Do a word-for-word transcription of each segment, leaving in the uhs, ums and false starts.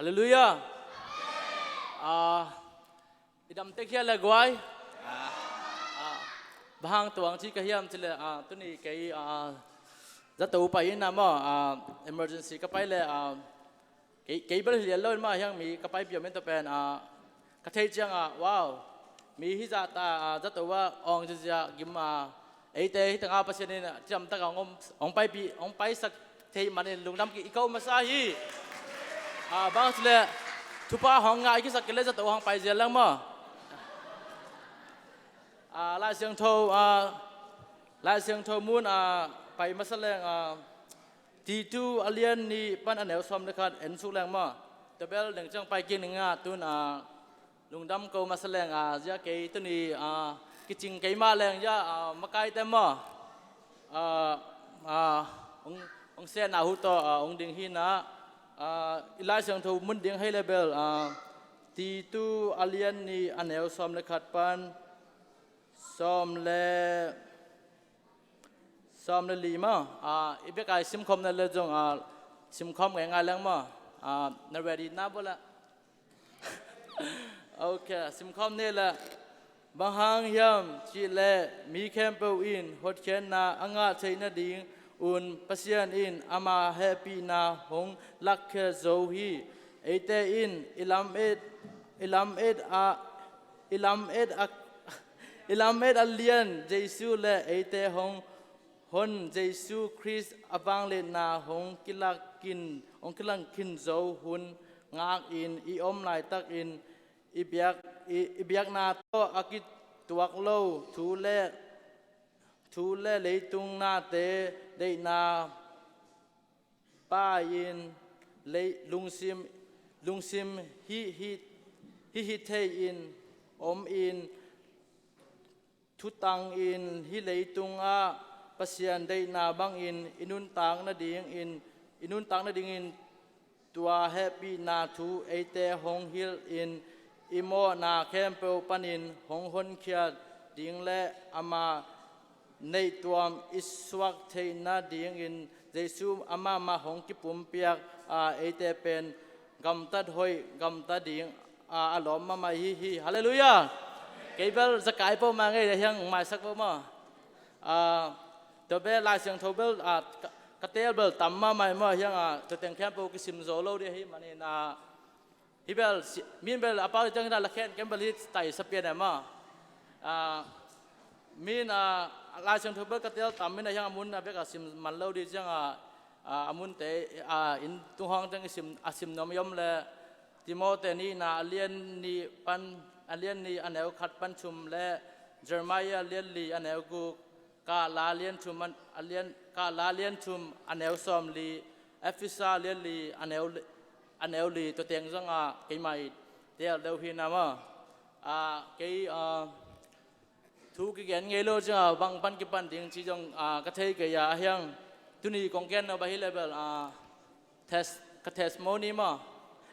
Halleluiah. Ah, i dam tek hia le guai? Ah, ah, bang hang tuang ci ka hiam cih leh, ah, tuni kei, ah, zato pai in ah maw, ah, emergency ka pai leh, ah, kei, kei bel hi lian lo in mah hiang mi ka pai piau men tawh pen, ah, ka theih ciang ah, wow, mi hizah ta, ah, zato ah awng zizia gim, ah, eite hi tangah Pasian in, ah, ciamtak ah hong om, hong paipih, hong paisak thei manin lungdam ki i ko masa hi. Ah, bang cih leh thupha hong ngah i kisak kei leh zato hong pai zel leng maw. Ah, Lai Siangtho, ah, Lai Siangtho mun, ah, pai masa leng, ah, Titu a lian nih pan a neu sawm le khat en suk leng maw. Tua bel deng ciang pai kik ning ah tun, ah, lungdam ko masa leng, ah, zia kei tuni, ah, kicing kei mah leng zia, ah, makaite maw. Ah, ah, hong, hong sehna hu tawh, ah, hong ding hi in ah, ah, i Lai Siangtho mun ding hei le bel, ah, Titu a lian nih a neu sawm le khat pan sawm le, sawm le li maw. Ah, i bek a i simkhawm na le zong, ah, simkhawm ngei ngai leng maw. Ah, na ready na bawla. Ok, simkhawm ni la. Bang hang hiam cih leh mi khempeuh in hotkhiatna a ngah theih nading un Pasian in ama hehpihna hong lakkhia zo hi. Eite in i lamet, i lamet a, i lamet a, i lamet a lian Jesu le eite hong hon Jesu Khrist a vangliatna hong kilak khin, hong kilak khin zo hun ngakin i om laitakin i biak, i, i biakna tawh a kituak lo thu le, thu le leitung nate deihna pai-in lei, lungsim, lungsim hih, hih, hih, hih thei-in om in thutang in hih leitungah Pasian deihna bangin i nuntak nadingin, i nuntak nadingin tua hehpihna thu eite hong hilh in i mawhna khempeuh panin hong honkhia ding le ama neihtuam i suak theih nadingin Jesu amah mah hong kipumpiak a eite pen gamtat hoih gamta ding a, a lawm mahmah hi hi. Halleluiah. Kei bel zakai peuhmah ngei a hiang maisak peuhmah. Ah, tua bel Lai Siangtho bel, ah, ka, ka tel bel tam mahmah hi mah hiang, ah, tua teng khempeuh kisim zo lo dih hi manin, ah, hi bel si, min bel a pau ciang hi na la khen kem bel hi tai sa pian e mah. Ah, min, ah, Lai Siangtho bel ka tel tam min a hiang a mun a bek a sim man lo dih ciang, ah, ah, a munte, ah, in tung hong ciang i sim, a sim nuam i om le Timote nihna a lian nih pan, a lian nih a neu khat pan thum le Jeremiah a lian li a neu guk, Kahla a lian thum a, a lian, Kahla a lian thum a neu sawm li, Efesa a lian li a neu li, a neu li, tua teng zong ah keimah i tel deuh hi na mah. Ah, kei, ah, thu kigen ngei lo ciang a bang pan kipan ding ci zong, ah, ka thei kei a, a hiang tuni kong gen nop ahi le bel, ah, tes-, ka testimony mah.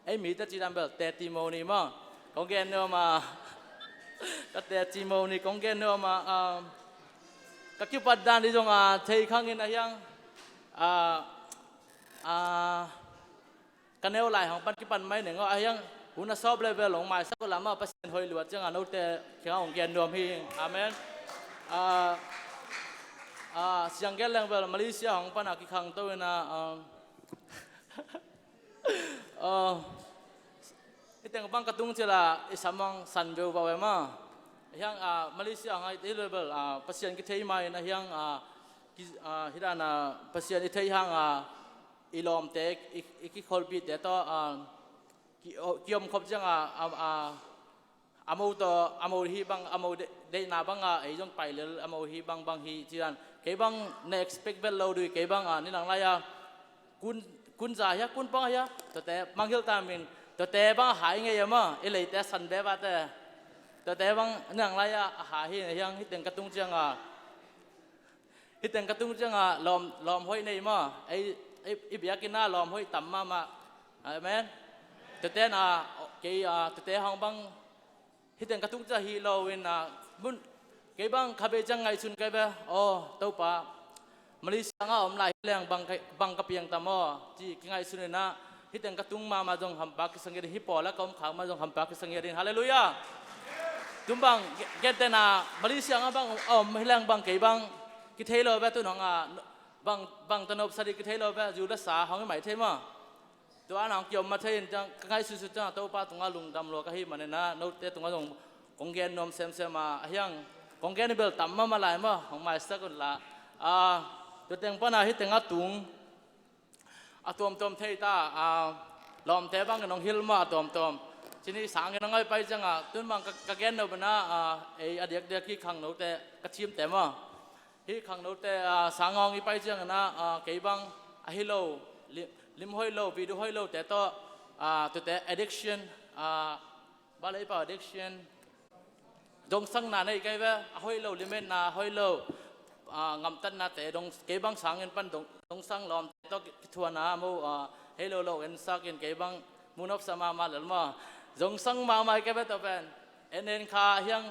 Ei mi ta ci dan bel testimony mah. Kong gen nop mah. Ka testimony kong gen nop mah, ah, ka kipat dan dih zong, ah, thei khang in a hiang, ah, ah, ka neu lai hong pan kipan mai neng aw, a hiang hun a sawp level hong maisak uh lamah Pasian hoih luat ciangah note kiangah hong gen nuam hi. Amen. Ah, ah, siang gen leng bel Malaysia hong pan a kikhangto in a, ah, ah, hih teng bang ka tung cil a i sam hong san veu vau em a. A hiang, ah, Malaysia hong a hi level, ah, Pasian kithei mai in a hiang, ah, ki, ah, hih dan a Pasian i theih hang a i lawmte, i, i kikholhpihte tawh, ah, ki, kiomkhop ciang a, a, a, a mo tawh, a mo hih bang, a mo de-, deihna bang a, ei zong pai lel, a mo hih bang bang hih ci dan. Kei bang na expect vet lo dui, kei bang a, ni nang lai a, kun, kun za hia, kun pang hia, tuate mangngilh ta min, tuate bang a hai ngei a mah, i leite a san bebate. Tuate bang ni nang lai a, a hai hi, a hiang hih teng ka tung ciang a, Hih teng ka tung ciangah lawm, lawm hoih nei maw? Ei, ei, i biakinn ah lawm hoih tam mahmah. Amen. Tuate na, kei, ah, tuate hong bang hih teng ka tung ciang hih lo in, ah, mun, kei bang kha bei ciang ngaihsun kei ve. Aw, Topa, Malaysia ngah om lai hi leng bang ka, bang ka piang tam aw, ci kingaihsun in ah, Hih teng ka tung mahmah zong hampha kisa ngiat ding, hih pawl a ka om khak mah zong hampha kisa ngiat ding. Halleluiah. Tum bang, ge-, gentehna, Malaysia ah bang a om hi leng bang kei bang kithei lo ve, tu nong a, bang, bang ta nop sa ding kithei lo ve, zu le sa hong hi mai thei maw. Tua nong kiom mah thei in ciang, ka ngaihsutsut ciang, Topa tungah lungdam lua ka hih manin ah, note tungah zong kong gen nuam semsem a, a hiang, kong gen bel tam mahmah lai maw, hong maisak un la. Ah, tua teng pan a hih teng a tung, a tuamtuam thei ta, ah, lawmte bang in hong hilh maw a tuamtuam. Cini sangin a ngai pai ciangah, tun bang ka, ka gen nop in ah, ah, ei a diakdiak hih khangnote, ka thimte maw. Hih khangnote, ah, sang hong i pai ciangin ah, ah, kei bang a hi lo, lim, lim hoih lo, video hoih lote tawh, ah, tute addiction, ah, bale i pau addiction. Dongsangna nei kei ve, a hoih lo, limetna hoih lo, ah, ngamtatnate, dong, kei bang sangin pan dong, dongsang lawmte tawh ki, kithuana, mo, ah, hei lo lo, en sakin kei bang, mu nopsa mahmah lel maw. Dongsang mahmah kei ve tua pen. En en kha, a hiang,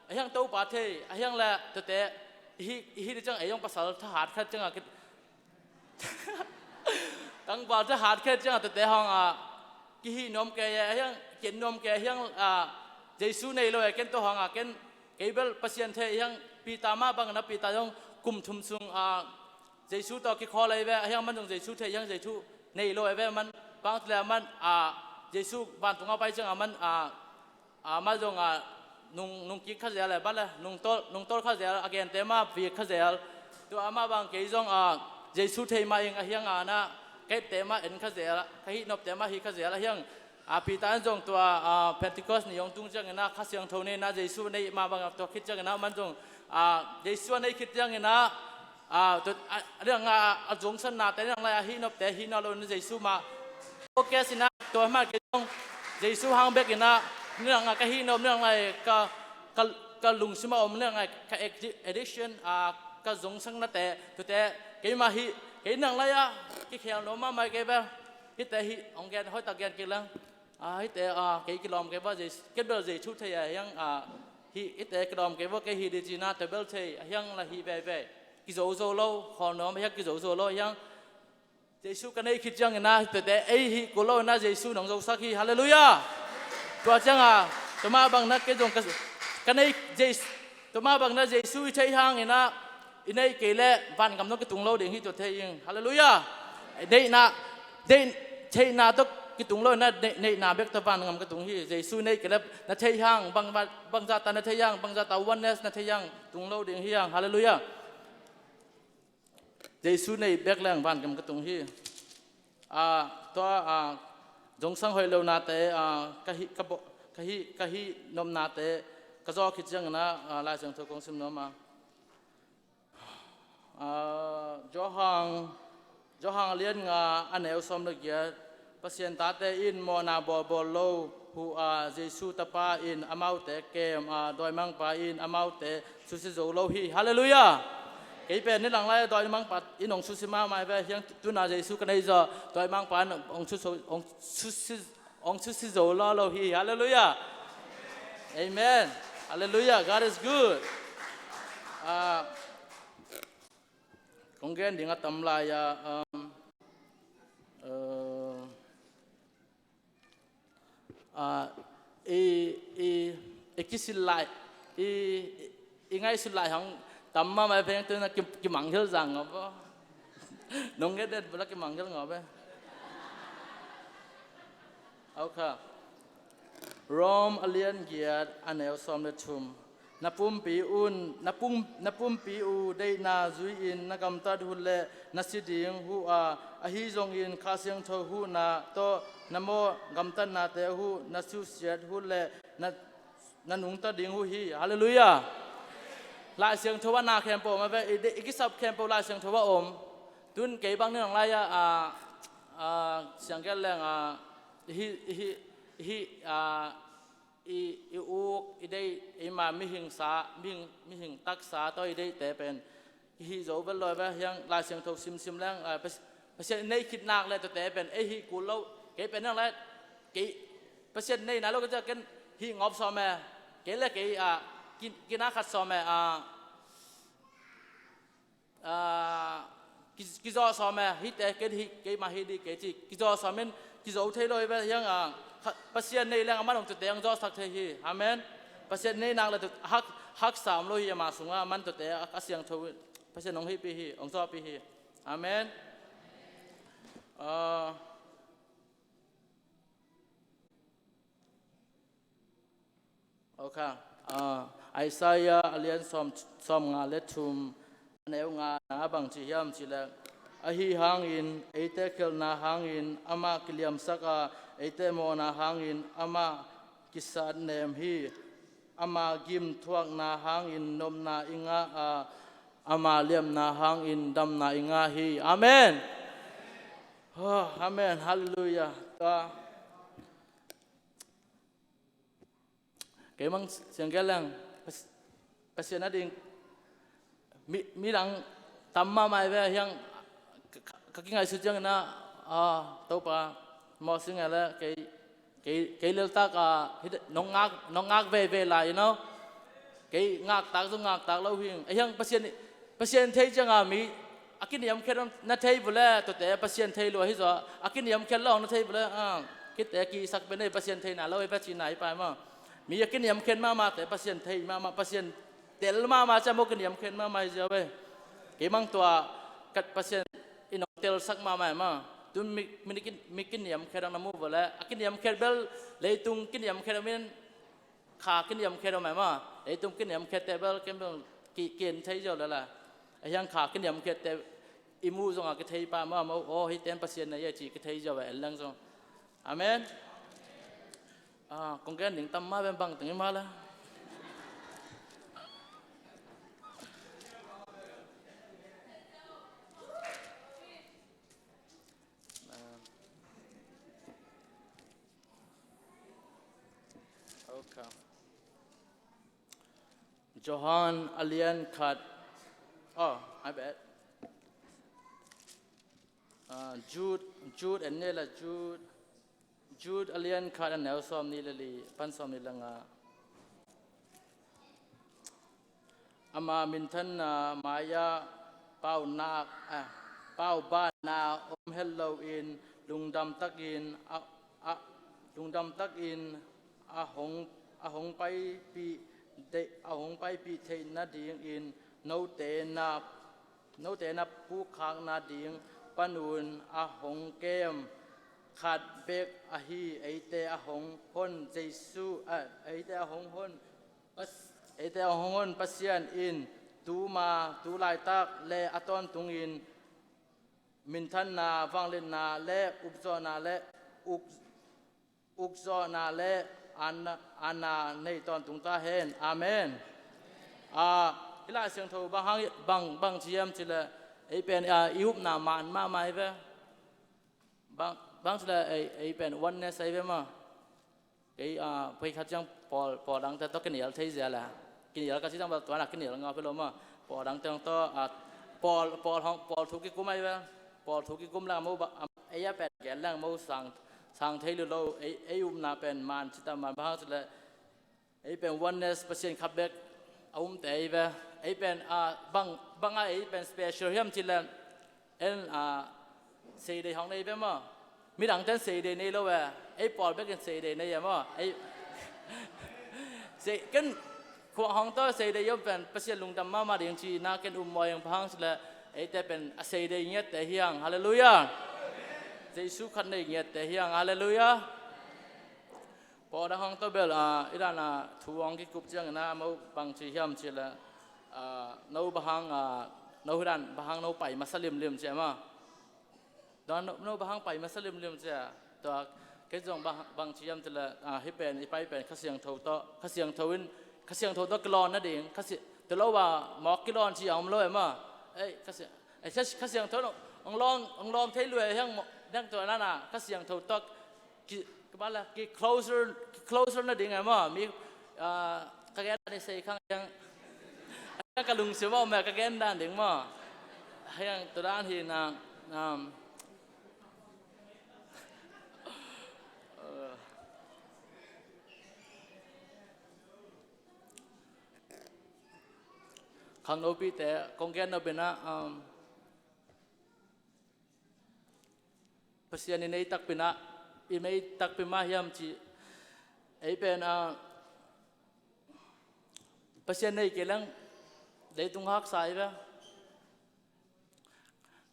a hiang Topa thei, a hiang le, tute, ihi, ihi di ciang ei zong pasal thahat khat ciangah ki, tangval thahat khat ciangah tute hong a, kihih nuam kei e, a hiang, ken nuam kei, a hiang, ah, Jesu nei lo e, ken tua hong a, ken, kei bel Pasian thei, a hiang Peter mah bangin ah Peter zong kum thum sung, ah, Jesu tawh kikhawl ahi ve, a hiang man zong Jesu thei, a hiang Jesu nei lo ahi ve man, bang ci le man, ah, Jesu vantungah pai ciangah man, ah, ah, mah zong, ah, nung, nung kik kha zel e, bale, nung tol, nung tol kha zel, a gente mah vik kha zel. Tua mah bang kei zong, ah, Jesu thei mah ing a hiang a na, ka ette mah en kha zel, ka hih nopte mah hih kha zel a hiang, ah, Peter in zong tua, ah, Pentecost ni hong tung ciangin ah, Kha Siangtho nei in ah, Jesu nei mah bang tua khit ciangin ah, man zong, ah, Jesu a nei khit ciangin ah, ah, tua, ah, a dang, ah, a zongsannate dang lai, a hih nopte hih nawn lo in ah Jesu mah. Focus in ah, tua mah kei zong Jesu hang bek in ah, ni dang ah ka hih nop, ni dang lai ka, ka, ka lungsim a om, ni dang lai ka addi-, addiction, ah, ka zongsannate, tute, keimah hih, kei ni dang lai ah, kikhel nuam mahmah kei ve. Hihte hih, hong gen, hoihtak gen kik leng. Ah, hihte, ah, kei kilawm kei va, Jesu, ken bel Jesu thei a hiang, ah, hih, hihte kilawm kei va, kei hih di ci-in ah, tua bel thei, a hiang la hih veve. Kizo zo lo, khawl nuam, a hiang kizo zo lo, a hiang. Jesu ka nei khit ciangin ah, tute, ei hih kul lo in ah, Jesu nong zosak hi, halleluiah. Tua ciangah, tua mah bang na kei zong ka, ka nei, Jesu, tua mah bang na Jesu i theih hangin ah, i neih kei leh vangam tawh kitung lo ding hi, tua thei ing. Halleluiah. Neihna, neih, theihna tawh kitung lo in ah, neih, neihna bek tawh vangam ka tung hi. Jesu neih kei leh na theih hang, bang, bang, bangzah ta na theih hang, bangzah ta oneness na theih hang, tung lo ding hi hang. Halleluiah. Jesu neih bek leng vangam ka tung hi. Ah, tua, ah, zongsang hoih lonate, ah, ka hih, ka bo-, ka hih, ka hih nopnate, ka zawh khit ciangin ah, ah, Lai Siangtho kong sim nuam a. Ah, Johan, Johan a lian nga a neu sawm le giat, Pasian tate in mawhna bawlbawl lo hu a, Jesu tapa in amaute kem a, dawimangpa in amaute susia zo lo hi. Halleluiah. Kei pen ni dang lai a dawimangpa in hong susia mahmah ve, hiang tuna Jesu ka nei zawh, dawimangpa in hong susia, hong susia, hong susia zo law lo hi. Halleluiah. Amen. Halleluiah. God is good. Ah, kong gen ding a tam lai a, um, uh, ah, i, i, i kisil lai, i, i, i ngaihsut lai hang tam mahmah veng tu in ah ki, kimanghilh zang ngawp aw. Nong gen den bula kimanghilh ngawp e. Okay. Rom a lian giat a neu sawm le thum. Na pumpi un, na pum-, na pumpi uh deihna zui-in na gamtat uh leh na si ding uh a, ahi zongin Kha Siangtho huhna tawh na mawh gamtatnate uh na susiat uh leh na, na nungta ding uh hi. Halleluiah. Lai Siangtho ah na khempeuh om a ve, i de-, i kisap khempeuh Lai Siangtho ah om. Tun kei bang ni dang lai ah, ah, ah, siangkel leng, ah, ihi, ihi, ihi, ah, i, i uk, i deih, eima mihing sa, mihing, mihing taksa tawh i deihte pen i hih zo vet lo ve, hiang Lai Siangtho simsim leng, ah, Pas-, Pasian i neih khit nak le tuate pen ei hih kul lo, kei pen hiang le, kei Pasian neih nai lo ka ciah ken hih ngawp sawm e, kei le kei, ah, ki, kina khat sawm e, ah, ah, Ki-, kizawh sawm e, hihte kei, hih, keimah hih dih kei ci. Kizawh sawm in, kizo thei lo hi ve, hiang a, kha-, Pasian nei leng aman hong tuate hong zawhsak thei hi. Amen. Pasian nei nak le tu-, hak, haksa om lo hi, ama sungah aman tuate a, a siangtho, Pasian hong hihpih hi, hong zawhpih hi. Amen. Ah, Okay. Ah, Isaiah a lian sawm, sawmnga le thum, a neu ngana bang ci hiam cih leh, ahi hangin eite khelhna hangin amah kiliamsak a, eite mawhna hangin amah kisatnem hi. Ama gim thuakna hangin nopna i ngah a, ama liamna hangin damna i ngah hi. Amen. Oh, amen. Halleluiah. Tua Kei mang siang gel leng, Pas-, Pasian a ding, mi, midang tam mahmah hi ve, hiang ka, ka, ka kingaihsut ciangin ah, ah, Topa, mawh sing e le, kei, kei, kei leltak ah, hih, nong ngak, nong ngak veve lai, you know? Kei ngaktak zong ngaktak lo hing. A hiang Pasian, Pasian thei ciangin mi, a kiniamkhiat na thei vua le, tuate Pasian thei lua hi zaw. A kiniamkhiat lo na thei vua le, ah, khit te kisak pen ei Pasian theina lo ei ve cihna hi pai maw. Mi a kiniamkhiat mahmahte Pasian thei mahmah, Pasian tel mahmah ciang maw kiniamkhiat mahmah hi ziau ei. Kei mang tua kat Pasian in hong telsak mahmah ei maw. Tun mi, mi, mi kiniamkhiat hong na mu vua le, a kiniamkhiat bel leitung kiniamkhiat hong min kha kiniamkhiat om e maw, leitung kiniamkhiatte bel ken bel ki, ki-en thei ziau lala. A hiang kha kiniamkhiatte i muh zongah kithei pah maw, maw, aw, hih ten Pasian na hi e cih kithei ziau e, en leng zong. Amen. Ah, kong gen ding tam mah ven bang teng i mah la. Ah. Okay. Johan a lian khat. Oh, I bet. Ah, Jude, Jude en ni la Jude. Jude a lian khat a neu sawmnih le li, pan sawmnih le nga. Ama minthanna mai-ah paunak, ah, paubanna om het loin lungdam takin a, a, lungdam takin a hong, a hong paipih deih, a hong paipih theih nadingin note na, note na pukkhak nading panun a hong kem khat bek ahi eite a hong hon Jesu, ah, eite a hong hon Pas-, eite a hong hon Pasian in tuma, tu laitak le a tawntungin minthanna, vangliatna le ukzawhna le uk, ukzawhna le aana, aana nei tawntung ta hen. Amen. Ah, hih Lai Siangtho bang hang, bang, bang ci hiam cih leh, ei pen, ah, i upna man mahmah hi ve. Bang, bang cih leh ei, ei pen oneness ahi ve maw. Kei, ah, kei khat ciang pawl, pawl dangte tawh kinial thei zia le. Kinial ka ci ciang bel tua na kinial ngau phi lo maw. Pawl dangte tawh, ah, pawl, pawl hong, pawl thu kikum ahi ve. Pawl thu kikum leng mo ba, am, ei a pen gen leng mo sang, sang thei lua lo. Ei, ei upna pen man ci ta man bang hang cih leh. Ei pen oneness Pasian khat bek a umte ahi ve. Ei pen, ah, bang, bang a ei pen special hiam cih leh. En, ah, seidei hong nei ve maw. Midangte in seidei nei lo ve. Ei pawl bekin seidei nei e maw. Ei, sei, ken khuang hong tawh seidei om pen Pasian lungdam mahmah ding ci na ken um mawi ang bang hang cih leh. Eite pen a seidei ngiatte hi hang. Halleluiah. Jesu khat nei ngiatte hi hang. Halleluiah. Pawl dang hong tawh bel, ah, i dan a thu hong kikup ciangin a, mo bang ci hiam cih leh, ah, no bang hang, ah, no hi dan bang hang no pai masa limlim ci a maw. Dan no, no bang hang pai masa limlim ci a. Tua, kei zong bang, bang ci hiam cih leh, ah, hih pen, i pai pen, Kha Siangtho tawh, Kha Siangtho in, Kha Siangtho tawh kilawn nading, Kha Si-, tua lo a, mawk kilawn ci a om lo e maw. Ei, Kha Si-, ei, Kha, Kha Siangtho, ong lawng, ong lawng thei lua e hiang maw, dang tua na na, Kha Siangtho tawh, Ki, ka bang la, ki closer, ki closer nading e maw. Mi, ah, ka gen dan i sei khang hiang. Ka lungsim a om e ka gen dan ding maw. Hiang tua dan hi na, um, uh, khangnopite, kong gen nop in a, um, Pasian in ei takpi mah, i mei takpi mah hiam ci. Ei pen a, Pasian nei kei leng leitung haksa i ve.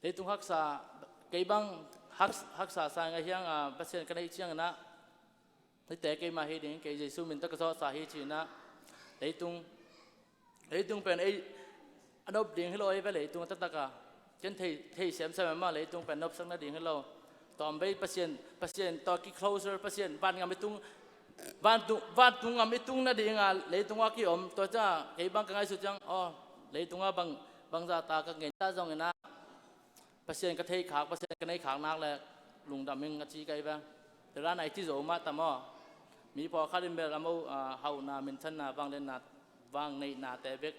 Leitung haksa, kei bang hak, haksa sa ngei hiang a, Pasian ka neih ciangin ah, nite keimah hi ding, kei Jesu min tawh ka zawhsa hi ci-in ah, leitung, leitung pen ei a nop ding hi lo ei ve, leitung a taktak a. Ken thei, thei semsem e mah, leitung pen nopsak nading hi lo. Tawm bei Pasian, Pasian tawh ki closer, Pasian van ngam i tung, van tung, van tung ngam i tung nading a leitung ah ki om. Tua ciang kei bang ka ngaihsut ciang, aw, leitung ah bang, bangzah ta ka ngen ta zongin ah, Pasian ka thei khak, Pasian ka nei khak nak le lungdam ing a ci ka hi ve. Tua dan a i ci zo mah ta maw. Mi pawlkhat in bel a mo, a, hauhna, minthanna, vangliatna, vangneihna te bek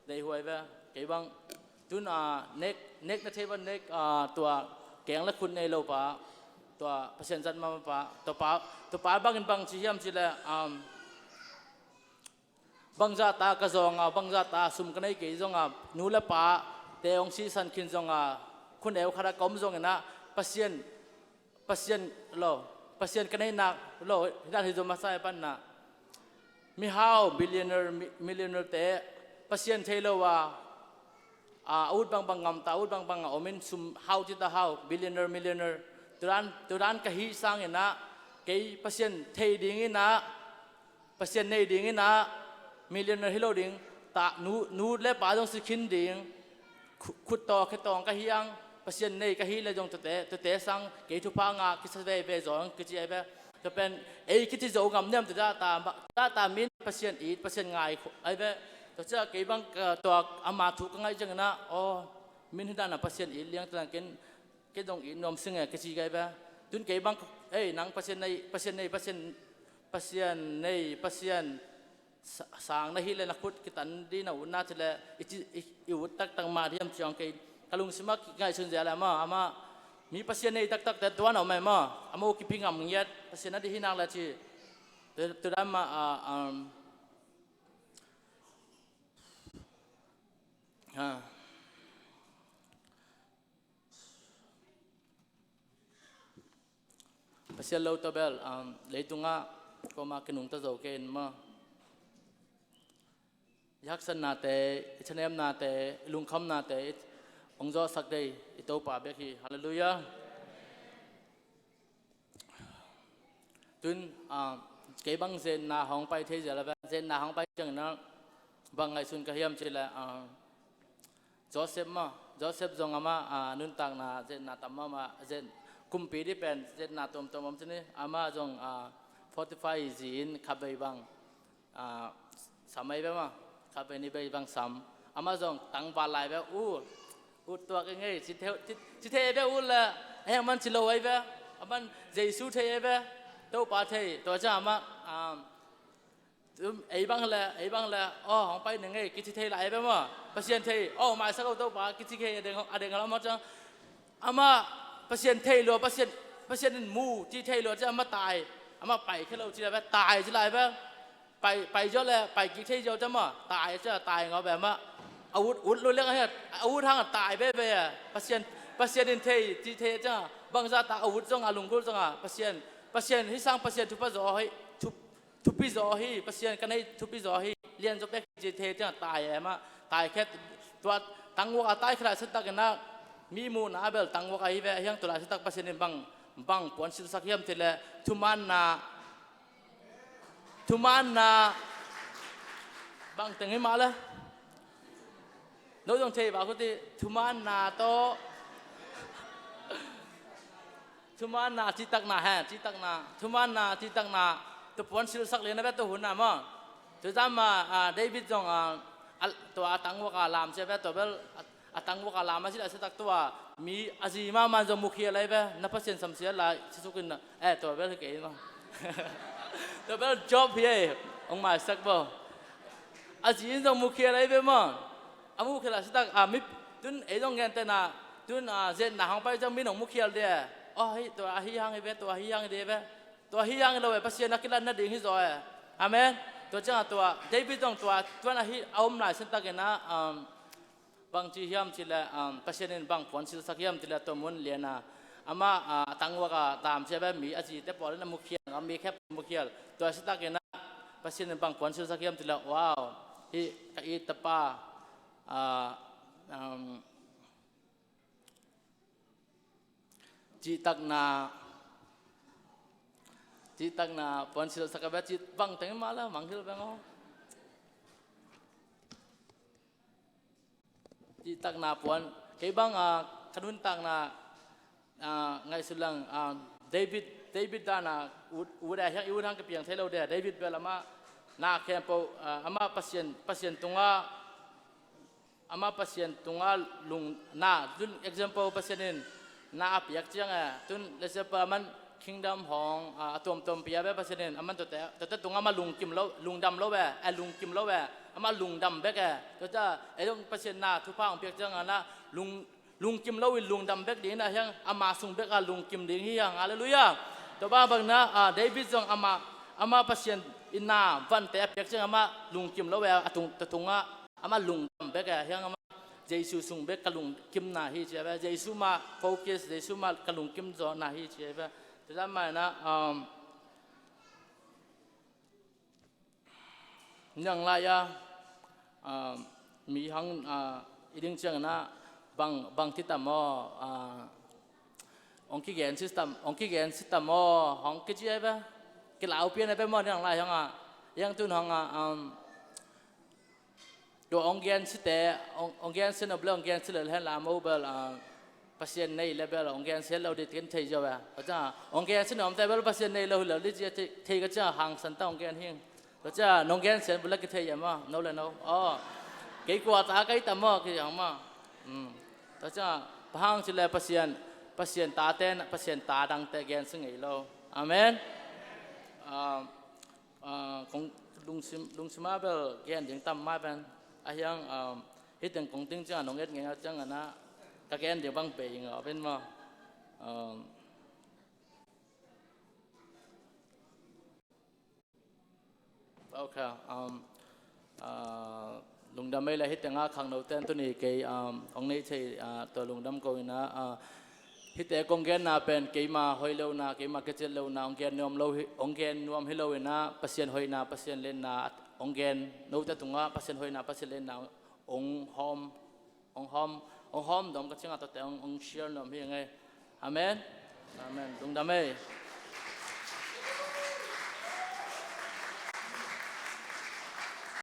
nei huai ve. Kei bang tun a, nek, nek na thei bang nek, a, tua keng le khut nei lo pa, tua Pasian zat mahmah pa, tua pa, tua pa bangin bang ci hiam ci le, um, bangzah ta ka zawng a, bangzah ta sum ka nei kei zong a, nu le pa te hong sisan khin zong a, khuneu khat a ka om zongin ah, Pasian, Pasian lo, Pasian ka neihnak lo, hi dan hi zo masa e pan ah. Mihau, billionaire, mi-, millionaire te, Pasian thei lo a, a, a ut bangbang ngamta, a ut bangbang a om in sum hau ci ta hau, billionaire, millionaire. Tua dan, tua dan ka hih sangin ah, kei Pasian thei dingin ah, Pasian nei dingin ah, millionaire hi lo ding, ta, nu, nu le pa zong si khin ding, khu-, khut tawh khe tawng ka hi ang, Pasian nei ka hi le zong tuate, tuate sang kei thupha ngah kisa veve zaw ang kici ai ve. Tua pen ei kici zo ngam niam, tua zahta, tua zahta min Pasian it, Pasian ngai khu-, ai ve. Tua ciah kei bang ka, tua ama thu ka ngaih ciangin ah, aw, min hi dan a Pasian it liang, tua dan ken, kei zong it nuam sing e kici ka ai ve. Tun kei bang, ei, nang Pasian nei, Pasian nei, Pasian, Pasian nei, Pasian sa-, sang na hi le na khut kitan ding na ut na ci le, i ci, i, i ut taktak mah diam ci ong kei. Ka lungsim ah ngaihsun zia le amah, amah mi Pasian nei taktak te tuan a om e maw. Amah uh kiphi ngam ngiat, Pasian a dih hi nak le ci. Tu, tu dan mah, a, um, ha. Pasian lo tawh bel, um, leitungah kuamah kinungta zo kei in maw. I haksatnate, i thanemnate, i lungkhamnate, i hong zawhsak dei, i Topa bek hi. Halleluiah. Tun, um, kei bang zetna hong pai thei zel a bel, zetna hong pai ciangin ah bang ngaihsun ka hiam cih leh, um, Joseph maw, Joseph zong amah, a, nuntakna zetna tam mahmah, zet, kumpi dih pen zetna tuamtuam om ci ni. Amah zong, a, Potiphar zi-in khatvei bang, a, sam ei ve maw, khatvei nihvei bang sam. Amah zong tangval lai ve, u, ut tuak i ngei, ci thei, ci, ci thei ei ve, u le, a hiang man ci lo ei ve, a man Jesu thei ei ve, Topa thei, tua ciang amah, a, Tum, ei bang le, ei bang le, aw, hong pai ning ei, kici thei lai ei ve maw. Pasian thei, aw, maisak o Topa, kici thei a deng, a deng lam maw ciang. Amah Pasian thei lua, Pasian, Pasian in mu, ci thei lua ciang amah tai. Amah pai khe lo ci lai ve, tai ci lai ve. Pai, pai zaw le, pai kik thei zaw ciang maw, tai ciang, tai ngau ve amah. A ut, ut lua liang a hiat, a ut hang a tai veve a. Pasian, Pasian in thei, ci thei ciang, bangzah ta a ut zong a lunggulh zong a, Pasian, Pasian, hi sang Pasian thupha zaw hi, thup, thupi zaw hi, Pasian ka nei thupi zaw hi, lian zaw pek ci thei ciang tai e mah, tai khet, tua tangwak a tai khe lai sa tak in ah, mi muhna a bel tangwak a hi ve, a hiang tua lai sa tak Pasian in bang, bang puan silsak hiam cih leh, thumanna, thumanna, bang teng hi mah le. No zong thei vak uh ti, thumanna tawh. Thumanna, cihtakna he, cihtakna. Thumanna, cihtakna. Tua puan silsak lian a bia tua hun a maw. Tua zan ma, a, David zong, a, a, tua a tangwak a lam sia bia tua bel, a, a tangwak a lam a silh a siatak tua. Mi a zi mahmah zong mukhial lai bia, na Pasian samsia lai, sisuk in na, eh, tua bel hi kei maw. Tua bel Job hi ei, ong maisak bo. A zi in zong mukhial lai bia maw. A mukhial a siatak, a, mi, tun ei zong gentehna, tun, a, zetna hong pai zong mi nong mukhial dia. Oh, hei, tua ahi hang hi ve, tua ahi hang hi dia ve. Tua ahi hang hi lo ve, Pasian a kilat nading hi zaw e. Amen. Tua ciang a tua, David zong tua, tuan ahi, a om lai siatak in a, um, bang ci hiam cih leh, um, Pasian in bang puan silsak hiam cih leh tua mun lian a, Amah, ah, a tangwak a dam cia bek mi a zite pawl in a mukhial, a mi khempeuh mukhial. Tua sitakin ah Pasian in bang puan silsak hiam cih leh, wow, hih ka it tapa, ah, um, cihtakna, cihtakna puan silsak a bek cih bang teng in mah la mangngilh beng aw. Cihtakna puan. Kei bang, ah, ka nuntakna, ah, ngaihsut leng, ah, David, David dan a ut, ut a hiang i ut hang kipiang thei lo de. David bel amah na khempeuh, ah, amah Pasian, Pasian tungah, amah Pasian tungah lung na, tun example Pasian in na a piak ciang e, tun example aman kingdom hong, ah, a tuamtuam pia bek Pasian in aman tuate, tuate tungah amah lungkim lo, lungdam lo e, a lungkim lo e, amah lungdam bek e. Tuate, ei dong Pasian na thupha hong piak ciang a na lung, lungkim lo in lungdam bek ding in a hiang ama sung bek a lungkim ding hi hang. Halleluiah. Tua bangbang na, ah, David zong amah, amah Pasian in na vante a piak ciang amah lungkim lo e, a tung, tua tungah amah lungdam bek e, a hiang amah Jesu sung bek ka lungkimna hi ci a ve. Jesu mah focus, Jesu mah ka lungkim zawhna hi ci a ve. Tua zan mah na, um, niang lai a, ah, mi hang, ah, i ding ciang na bang, bang ci tam aw, ah, hong kigen ci tam, hong kigen ci tam aw, hong kici a ve. Kilau pian a ve maw niang lai hang a, hiang tun hang a, um, tua hong gen cite, hong, hong gen cin a bel hong gen ci lel hen la mobile, ah, Pasian nei le bel hong gen cin lo di kin thei zo a. Tua ciang hong gen cin a omte bel Pasian nei lo hi lo di ci a thei, thei ka ciang hangsan ta hong gen hing. Tua ciang nong gen cin bel la kithei a maw, no le no. Aw, kei kua ta kei ta maw, kei hang maw. Um. Tua ciang bang hang ci le Pasian, Pasian tate, Pasian ta dangte gen ci ngei lo. Amen. Ah, Ah, kong lungsim, lungsim a bel gen ding tam mah pen. A hiang, um, hih teng kong ting ciang a nong et ngei a ciang a na ka gen ding bang pei ngau pen maw. Um, ok, um, ah, lungdam ei le hih teng a khangno ten tuni kei, um, hong nei thei, ah, tua lungdam ko in a, ah, hihte kong genna pen keima hoih lohna, keima kiciat lohna hong gen nuam lo hi, hong gen nuam hi lo in a, Pasian hoihna, Pasian lianna hong gen, note tungah Pasian hoihna, Pasian lianna hong hawm, hong hawm, hong hawm dawm ka ciangah tuate hong, hong share nuam hi ngei. Amen. Amen. Lungdam ei.